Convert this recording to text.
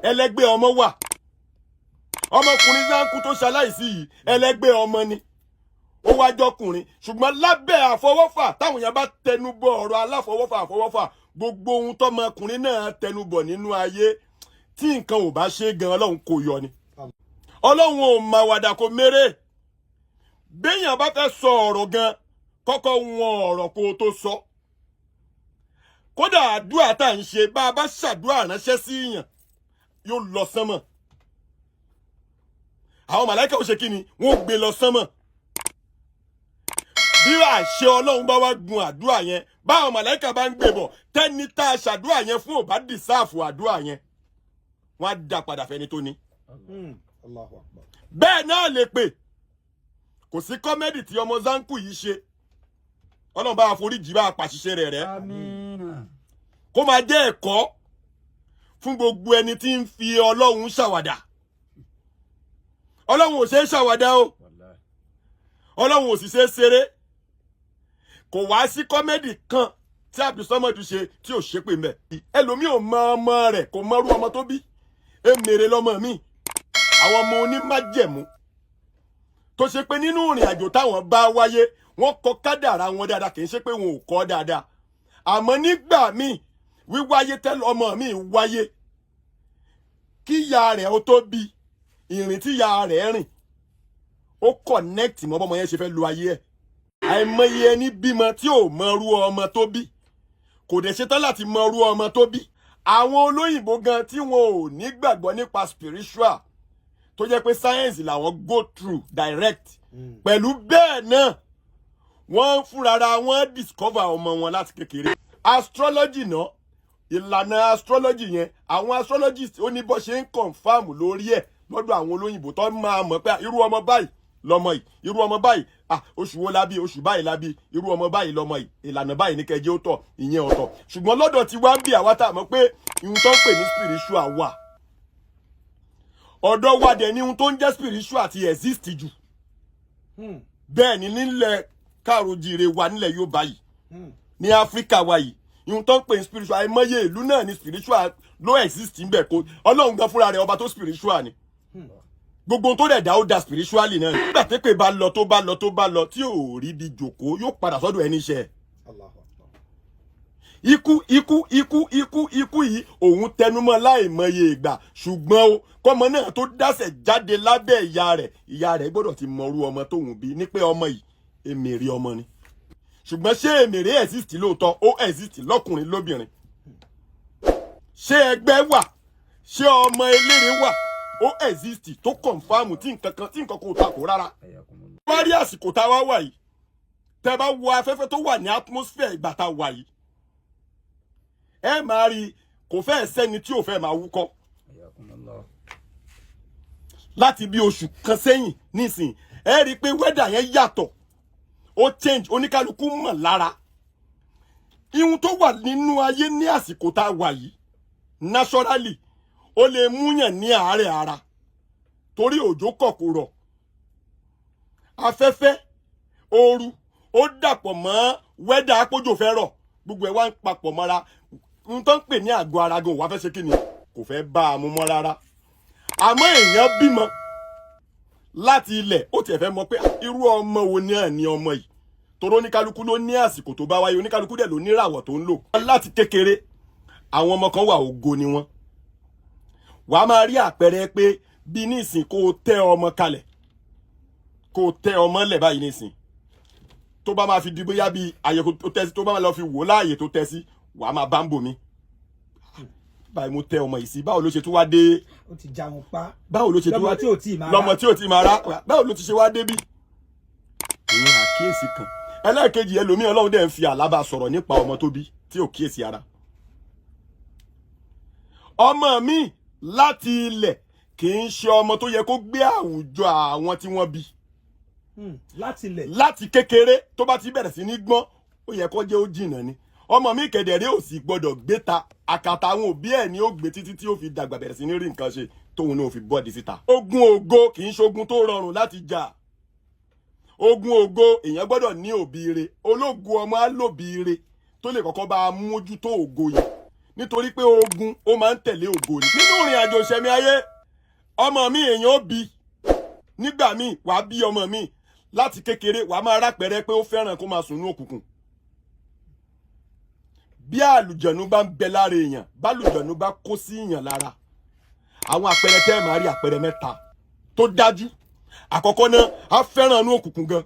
Ẹlẹ́gbẹ́ ọmọ wà. Ọmọkùnrin Zanku tó ṣaláìsí yìí, ẹlẹ́gbẹ́ ọmọ ni. Ó wá jọkùnrin, ṣùgbọ́n lábẹ́ àfọwọ́fà, táwọn èèyàn bá tẹnubọ ọ̀rọ̀ aláfọwọ́fà, àfọwọ́fà, gbogbo ohun tọmọkùnrin náà tẹnubọ̀ nínú ayé, tí nǹkan ò bá ṣe gan, Ọlọ́run kò yọ ni. Ọlọ́run ò mà wàdà kò mérè. Béèyàn bá fẹ́ sọ ọ̀rọ̀ gan, kọ́kọ́ wọn ọ̀rọ̀ kó o tó sọ. Kódà àdúrà tá à ń ṣe, bá a bá ṣàdúrà ránṣẹ́ sí yàn, yóò lọ sánmọ̀. Àwọn màláìka ó ṣe kí ni? Wọ́n gbé lọ sánmọ̀. Bí àṣẹ Ọlọ́run bá wá gun àdúrà yẹn, báwọn màláìka bá ń gbé bọ̀, tẹ́ni tá a ṣàdúrà yẹn fún ò bá deserve àdúrà yẹn, wọ́n á dá padà fẹ́ni tó ní. Allahu Akbar. Bẹ́ẹ̀ náà lè pè. Kò sí comedy tí ọmọ Zanku yìí ṣe. Ọlọ́run bá foríjì, bá pàṣìṣe rẹ̀ rẹ́. Àmín. Kó máa jẹ́ ẹ̀kọ́ fún gbogbo ẹni tí ń fi Ọlọ́run ṣàwàdà. Ọlọ́run ò ṣe é ṣàwàdà o. Ọlọ́run ò sì ṣe é ṣeré. Kò wá sí comedy kan tí Abdulsamad ṣe tí ò ṣépè mẹ́. Ẹlòmíì ò mọ ọmọ rẹ̀, kò mọrú ọmọ tó bí. Èmèrè lọmọ mi, àwọn ọmọ onímájẹ̀mú tó ṣe pé nínú ìrìn àjò táwọn bá wáyé, wọ́n kọ kádàrá wọn dáadáa. Kì í ṣe pé wọn ò kọ́ dáadáa, àmọ́ nígbà míì, wíwáyé tẹ́lẹ̀ ọmọ mi wáyé, kí ìyá rẹ̀ ó tó bí, ìrìn tí ìyá rẹ̀ rìn, ó connect mọ́ bọ́mọ yẹn ṣe fẹ́ lo ayé ẹ̀. Àìmọye ẹni bímọ tí ò mọrú ọmọ tó bí, kò dẹ̀ ṣetán láti mọrú ọmọ tó bí. Àwọn olóyìnbó gan tí wọn ò ní gbàgbọ́ nípa spiritual, tó jẹ́ pé science làwọn go through direct, pẹ̀lú bẹ́ẹ̀ náà, wọ́n fúnrara wọn discover ọmọ wọn láti kékeré. Astrology náà, ìlànà astrology yẹn, àwọn astrologist, ó ní bó ṣe ń confirm lórí ẹ̀ lọ́dọ̀ àwọn olóyìnbó tó máa mọ̀ pé irú ọmọ báyìí lọmọ yìí, irú ọmọ báyìí, ah, oṣù wo la bí, oṣù báyìí la bí, irú ọmọ báyìí lọmọ yìí, ìlànà báyìí ní kẹjẹ ó tọ̀. Ìyẹn ọ̀tọ̀. Ṣùgbọ́n lọ́dọ̀ tí wá ń bí àwa tá a mọ̀ pé ihun tó ń pè ní spiritual wà, ọ̀dọ̀ wa dẹ̀ ní ihun tó ń jẹ́ spiritual ti exist jù. Bẹ́ẹ̀ ni nílẹ̀ káàró-jíire wa, nílẹ̀ Yorùbá yìí, ní Áfíríkà wa yìí, ihun tó ń pè ní spiritual, àìmọye ìlú náà ni spiritual ló exist ń bẹ̀. Kó Ọlọ́run gan fúnra rẹ̀, ọba tó spiritual ni. Gbogbo ohun tó dẹ̀ dá, ó da spiritually náà. Nígbà tépè bá lọ, tó bá lọ, tó bá lọ, tí ò rí bí jòkó, yóò padà sọ́dọ̀ ẹni iṣẹ́ ẹ̀. Allahu Akbar. Ikú, ikú, ikú, ikú, ikú yìí, òun tẹnumọ́ láìmọye ìgbà. Ṣùgbọ́n o, kọ́mọ náà tó dásẹ̀ jáde lábẹ́ ìyá rẹ̀, ìyá rẹ̀ gbọ́dọ̀ ti mọrú ọmọ tóun bí ní pé ọmọ yìí, èmèrè ọmọ ni. Ṣùgbọ́n ṣé èmèrè exist lóòótọ́? Ó exist, lọ́kùnrin lóbìnrin. Ṣé ẹgbẹ́ wà? Ṣé ọmọ eléré wà? Ó exist tó confirm, tí nǹkan kan ò takò rárá. Wá rí àsìkò tá a wá wà yìí, tẹ́ bá wo afẹ́fẹ́ tó wà ní atmosphere ìgbà tá a wà yìí, ẹ máa rí, kò fẹ́ sẹ́ni tí ò fẹ́ máa wúkọ́. Láti bí oṣù kan sẹ́yìn nísìn, ẹ rí i pé weather yẹn yàtọ̀, ó change, oníkálukú mọ̀ lára ihun tó wà nínú ayé ní àsìkò tá a wà yìí. Naturally, ó lè múyàn ní àárẹ̀ ara torí òjò kọ̀ kò rọ̀, afẹ́fẹ́ ooru ó dàpọ̀ mọ́ weather, àpòjò fẹ́ rọ̀, gbogbo ẹ̀ wá ń papọ̀ mọ́ra. Ohun tó ń pè ní àgọ́ ara gan, wà fẹ́ ṣe kí ni, kò fẹ́ bá a mú mọ́ rárá. Àmọ́ èèyàn bímọ láti ilẹ̀, ó tiẹ̀ fẹ́ mọ̀ pé irú ọmọ wo ni ẹ̀ ní ọmọ yìí, torí oníkálukú ló ní àsìkò tó bá wáyé, oníkálukú dẹ̀ ló níràwọ̀ tó ń lò. Láti kékeré, àwọn ọmọ kan wà, ògo ni wọ́n. Wàá máa rí àpẹẹrẹ pé bí nísìn, kó o tẹ́ ọmọ kalẹ̀, kó o tẹ́ ọmọ lẹ̀ báyìí nísìn, tó bá máa fi di bóyá bí àyè tó tẹ́ sí, tó bá máa lọ fi wò láàyè tó tẹ́ sí, wàá máa bá ń bò mí báyìí, mo tẹ́ ọmọ yìí sí, báwo ló ṣe tún wá dé? Ó ti já wọn pa. Báwo ló ṣe tún lọ́mọ wá tí ò tí ì máa lọ́mọ tí ò tí máa rá, báwo ló ti ṣe wá débí? Ìyẹn àkíyèsí kan. Ẹlẹ́ẹ̀kejì, ẹlòmíì, Ọlọ́run dẹ̀ ń fi àlábà sọ̀rọ̀ nípa ọmọ tó bí tí ò kíyèsí ara. Ọmọ mi láti ilẹ̀ kì í ṣe ọmọ tó yẹ kó gbé àwùjọ àwọn tí wọ́n bí. Láti ilẹ̀. Láti kékeré tó bá ti bẹ̀rẹ̀ sí ní gbọ́n, ó yẹ kó jẹ́ ó jìnnà ni. Ọmọ mi kẹ̀dẹ̀rẹ́ ò sì gbọ́dọ̀ gbé ta àkàtà àwọn òbí ẹ̀ ní ó gbé títí tí ó fi dàgbà, bẹ̀rẹ̀ sí ní rí nǹkan ṣe, tóun náà fi bọ́ọ̀dì síta. Ogun ògo kì í ṣogun tó rọrùn láti jà. Ogun ògo, èèyàn gbọ́dọ̀ ní òbí ire. Ológun ọmọ á lòbí ire tó lè kọ́kọ́ bá a mójútó ògo yẹn. Nítorí pé ogun ó máa ń tẹ̀lé ògo ni. Nínú ìrìn àjò ìṣẹ̀mí ayé, ọmọ mi, èèyàn ó bí nígbà míì, wàá bí ọmọ mi láti kékeré, wàá máa rápẹrẹ pé ó fẹ́ràn kó máa sùn ní òkùnkùn. Bí àlùjọ̀nú bá ń bẹ lára èèyàn, bálùjọ̀nú bá kó sí èèyàn lára, àwọn àpẹẹrẹ tẹ́ ẹ̀ máa rí, àpẹẹrẹ mẹ́ta tó dájú. Àkọ́kọ́ náà, á fẹ́ràn inú òkùnkùn gan.